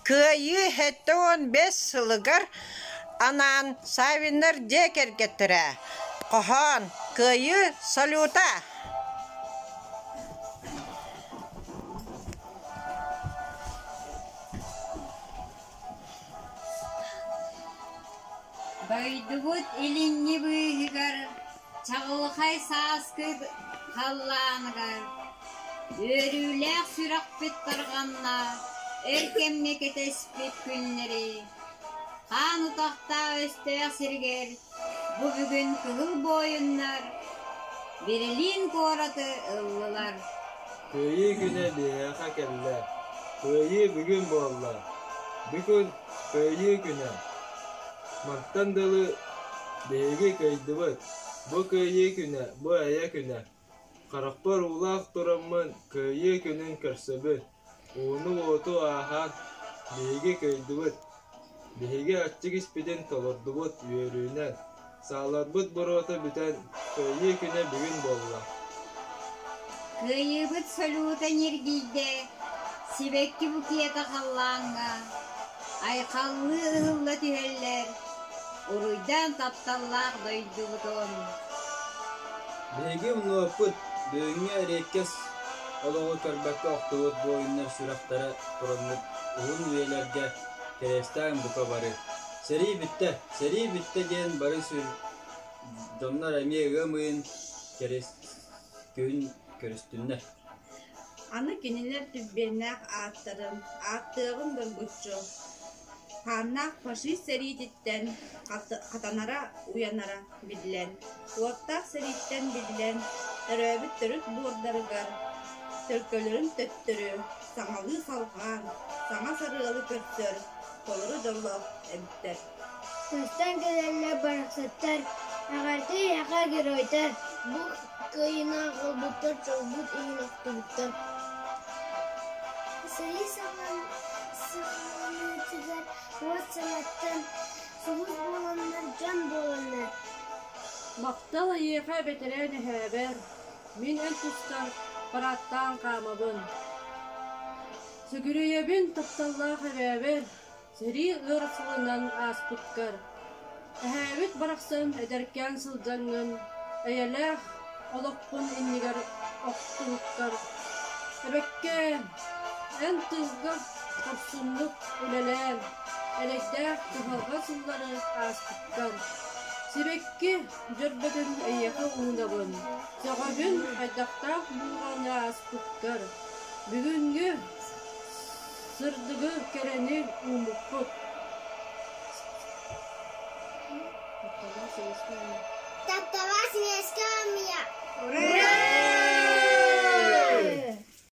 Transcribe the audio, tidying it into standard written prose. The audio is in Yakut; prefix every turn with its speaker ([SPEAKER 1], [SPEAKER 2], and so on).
[SPEAKER 1] Кыайыы 75 сылыгар анаан Саввиннар дьиэ кэргэттэрэ хоһоон «Кыайыы салюта»
[SPEAKER 2] Дойдубут илиҥҥи быыһыгар чаҕылхай сааскы халлааныгар үөрүүлээх сүрэхпит тарҕанна, өр кэмҥэ кэтэспит күннэри хаан утахтаах өстөөх сиригэр бу бүгүн кыһыл буойуннар Берлин куораты ыллылар.
[SPEAKER 3] Кыайыы күнэ биһиэхэ кэллэ, Кыайыы бүгүн буолла, Бүгүн Кыайыы күнэ. Мантан дылы биһиги кыайдыбыт, бу Кыайыы күнэ, бу Эйэ күнэ. Харахпар уулаах тураммын Кыайыы күнүн көрсөбүн, ууну-уоту ааһан биһиги кыайдыбыт. Биһиги аччык испитин толордубут үөрүүнэн, сааларбыт буруота бүтэн, Кыайыы күнэ бүгүн буолла.
[SPEAKER 2] Кыайыыбыт салюта ньиргийдэ, сибэкки букета халлааҥҥа, айхаллыы ыһылла түһэллэр, уруйдаан тапталлаах дойдубутун.
[SPEAKER 3] Биһиги умнубаппыт, бүгүҥҥү эриэккэс олоҕу көрбөккө охтубут буойуннар сүрэхтэрэ тураммыт уһун үйэлэргэ кэриэстээн бука бары «Сэрии бүттэ, сэрии бүттэ» диэн бары сүр дьоннор эмиэ ыам ыйын кэриэс күһүн көрүстүннэр.
[SPEAKER 4] Аны кинилэр түрбүөннээх ааттарын ааттыаҕын доргуччу, хааннаах фашист сэриититтэн хатанара уйанара биллэн, уоттаах сэрииттэн биллэн, төрөөбүт төрүт буордарыгар төлкөлөрүн төттөрү саҥалыы салҕаан, саҥа сарыалы көрсөр толору дьоллоох эбиттэр.
[SPEAKER 5] Көстөн кэлэллэр барахсаттар, эҕэрдэ эйиэхэ геройдар, бу кыайыыны аҕалбыттар, дьолбут иһин охтубуттар.
[SPEAKER 6] Сэрии саҕаланыытыгар уот санаттан сулус буоланнар, дьон буоланнар.
[SPEAKER 7] Махтал эйиэхэ бэтэрээн эһээбэр, мин эн тустар парадтаан хаамабын. Сүгүрүйэбин тапталлаах эбээбэр, Сэрии ыар сылынан ааспыккар, эһээбит барахсан эдэркээн сылдьаҥҥын, эйэлээх олоххун иннигэр охтубуккар, эбэккээн, эн тылга хорсуннук үлэлээн, эрэйдээх кыһалҕа сыллары ааспыккар, сибэкки дьөрбөтүн эйиэхэ уунабын, сөҕөбүн хайдахтаах буурҕаны ааспыккар, бүгүҥҥү Сырдыгы, кэрэни ууммуппут.
[SPEAKER 6] Таптала Сибээскэ Аммия.